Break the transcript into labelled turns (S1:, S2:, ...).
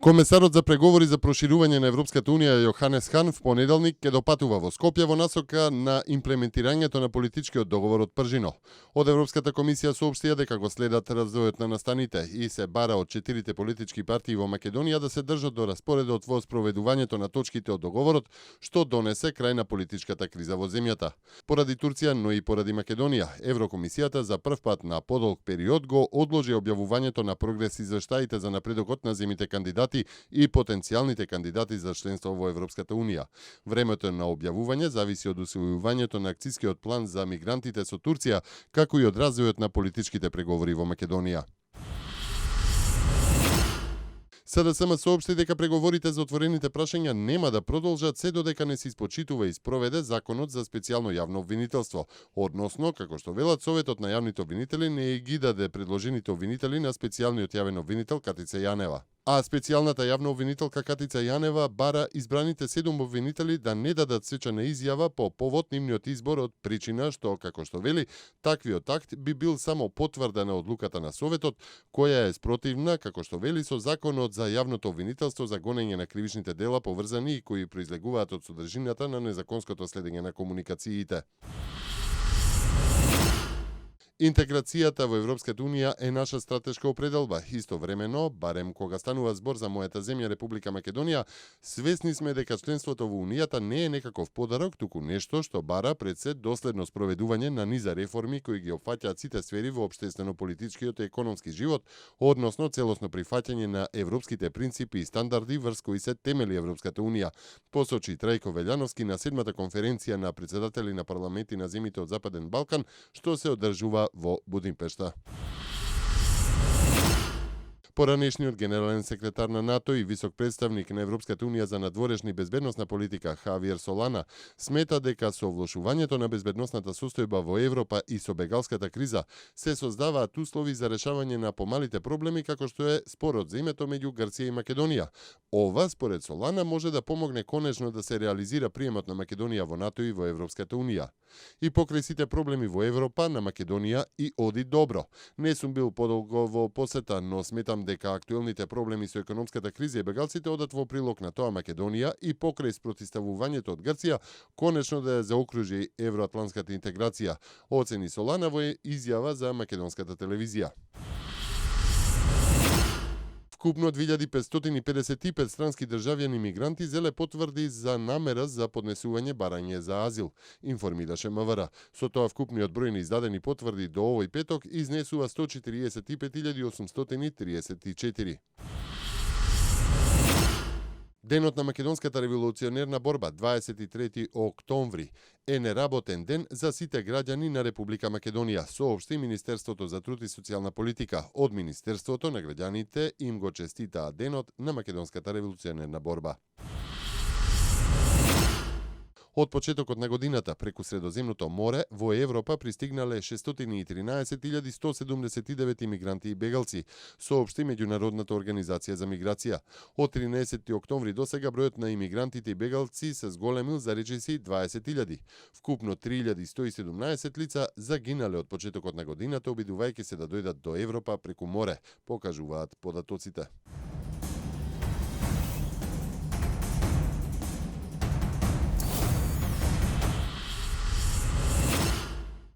S1: Комесарот за преговори за проширување на Европската Унија Јоханес Хан в понеделник ќе допатува во Скопје во насока на имплементирањето на политичкиот договор од Пржино. Од Европската комисија соопштија дека го следат развојот на настаните и се бара од 4 политички партии во Македонија да се држат до распоредот во спроведувањето на точките од договорот, што донесе крај на политичката криза во земјата. Поради Турција, но и поради Македонија, Еврокомисијата за прв пат на подолг период го одложи објавувањето на прогрес извештаите за напредокот на земите кандидати и потенцијалните кандидати за членство во Европската Унија. Времето на објавување зависи од усвојувањето на акцискиот план за мигрантите со Турција, како и од развојот на политичките преговори во Македонија. СДСМ соопшти дека преговорите за отворените прашања нема да продолжат се додека не се испочитува и спроведе законот за специјално јавно обвинителство, односно, како што велат Советот на јавните обвинители не ги даде предложените обвинители на специјалниот јавен обвинител Катица Јанева. А специјалната јавна обвинителка Катица Јанева бара избраните 7 обвинители да не дадат свечана изјава по повод нивниот избор од причина што, како што вели, таквиот акт би бил само потврда на одлуката на Советот, која е спротивна, како што вели, со законот за јавното обвинителство за гонење на кривичните дела поврзани и кои произлегуваат од содржината на незаконското следење на комуникациите. Интеграцијата во Европската Унија е наша стратешка определба. Истовремено, барем кога станува збор за мојата земја Република Македонија, свесни сме дека членството во Унијата не е некаков подарок, туку нешто што бара пред се доследно спроведување на низа реформи кои ги опфаќаат сите сфери во општествено-политичкиот и економски живот, односно целосно прифаќање на европските принципи и стандарди врз кои се темели Европската Унија, посочи Трајко Велјановски на 7-та конференција на претседатели на парламенти на земјите од Западен Балкан, што се одржува во Будимпешта. Поранешниот генерален секретар на НАТО и висок представник на Европската Унија за надворешна и безбедносна политика Хавиер Солана смета дека со влошувањето на безбедносната состојба во Европа и со бегалската криза се создаваат услови за решавање на помалите проблеми како што е спорот за името меѓу Грција и Македонија. Ова, според Солана, може да помогне конечно да се реализира приемот на Македонија во НАТО и во Европската Унија. И покрај сите проблеми во Европа, на Македонија и оди добро. Не сум бил подолго во посета, но сметам дека актуелните проблеми со економската криза и бегалците одат во прилог на тоа Македонија и покрај спротивставувањето од Грција конечно да ја заокружи евроатлантската интеграција, оцени Солана во изјава за македонската телевизија. Вкупно 2555 странски државјани мигранти зеле потврди за намера за поднесување барање за азил, информираше МВР. Со тоа вкупниот број на издадени потврди до овој петок изнесува 145.834. Денот на македонската револуционерна борба, 23 октомври, е неработен ден за сите граѓани на Република Македонија, соопшти Министерството за труд и социјална политика. Од Министерството на граѓаните им го честитаа денот на македонската револуционерна борба. Од почетокот на годината преку Средоземното море во Европа пристигнале 613.179 имигранти и бегалци, соопшти Меѓународната организација за миграција. Од 13 октомври до сега бројот на имигрантите и бегалци се зголемил за речиси 20.000. Вкупно 3.117 лица загинале од почетокот на годината обидувајќи се да дојдат до Европа преку море, покажуваат податоците.